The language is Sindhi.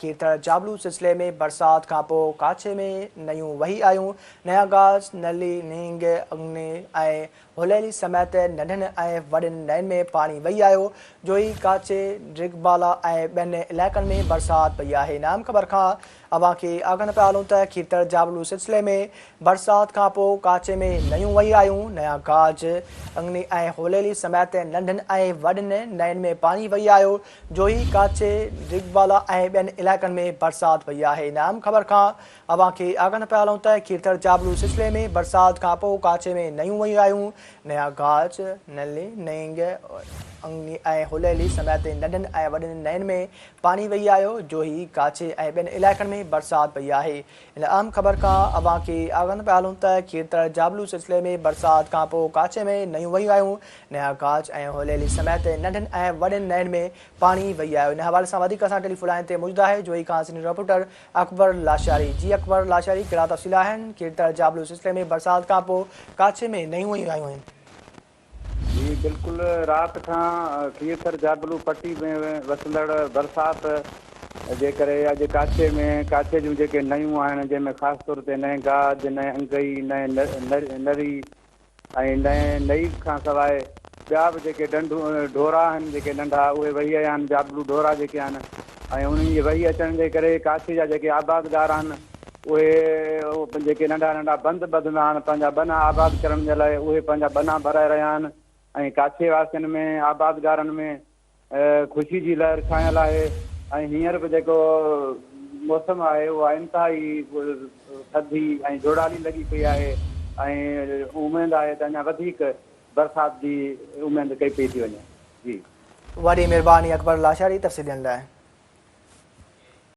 کيرٿر جابلو سلسلي ۾ برسات کانپوء ڪاڇي ۾ نيون وهي آيون، نيا گاج، نلي، نينگ، اگني ۽ هليلي سميت ننڍن ۽ وڏين نين ۾ پاڻي وهي آيو، جوهي، ڪاڇي، ڊرگهه بالا ۽ ٻين علائقن ۾ برسات پئي آهي. نام خبر کان اوهان کي آگاهه پيا هلون ته کيرٿر جابلو سلسلي ۾ برسات کانپوء ڪاڇي ۾ نيون وهي آيون، نيا گاج، اگني ۽ هليلي سميت ننڍن ۽ وڏين نين ۾ پاڻي وهي آيو، جوهي، ڪاڇي، ڊرگهه بالا ۽ ٻين علائقن ۾ برسات پئي آهي. نام خبر کان اوهان کي آگاهه پيا هلون ته کيرٿر جابلو سلسلي ۾ برسات کانپوء ڪاڇي ۾ نيون ويون آيون، نيا گاج، نلي، نينگ، انگني ۽ هليلي سميت ننڍن ۽ وڏين نين ۾ پاڻي وهي آيو، جوهي، ڪاڇي ۽ ٻين علائقن ۾ برسات پئي آهي. هن اهم خبر کان اوهان کي آگاهه پيا هلون ته کيرٿر جابلو سلسلي ۾ برسات کانپوء ڪاڇي ۾ نيون وهيون آيون، نيا گاج ۽ هوليلي سميت ننڍين ۽ وڏين نين ۾ پاڻي وهي آيو. ان حوالي سان وڌيڪ اسان ٽيليفون لائين تي موجود آهي جوهي کان سينيئر رپورٽر اڪبر لاشاري. جي اڪبر لاشاري ڪهڙا تفصيل آهن کيرٿر جابلو سلسلي ۾ برسات کانپوء ڪاڇي ۾ نيون وهيون آيون آهن. جي بلڪل رات کان کيرٿر جابلو پٽي ۾ وسندڙ برسات جي ڪري اڄ ڪاڇي ۾ ڪاڇي جون جيڪي نيون آهن جنهن ۾ خاص طور تي نئين گاج، نئين انگئي، نئين نري ۽ نئين نئيب کان سواء ٻيا به جيڪي ڍنڍون ڍورا آهن جيڪي ننڍا اهي وهي آيا آهن جابلو ڍورا جيڪي آهن ۽ انهن جي وهي اچڻ جي ڪري ڪاڇي جا جيڪي آبادگار آهن اهي جيڪي ننڍا ننڍا بند ٻڌندا آهن پنهنجا ٻنا آباد ڪرڻ جي لاء اهي پنهنجا ٻنا ڀرائي رهيا آهن ۽ ڪاڇي واسين ۾ آبادگارن ۾ خوشي جي لهر ڇانيل آهي ۽ هينئر به جيڪو موسم آهي اها انتهائي ٿڌي ۽ جهڙالي لڳي پئي آهي ۽ اميد آهي ته اڃا وڌيڪ برسات جي اميد ڪئي پئي ٿي وڃي جي. وڏي مھرباني اڪبر لاشاري تفصيل ڏيڻ لاء.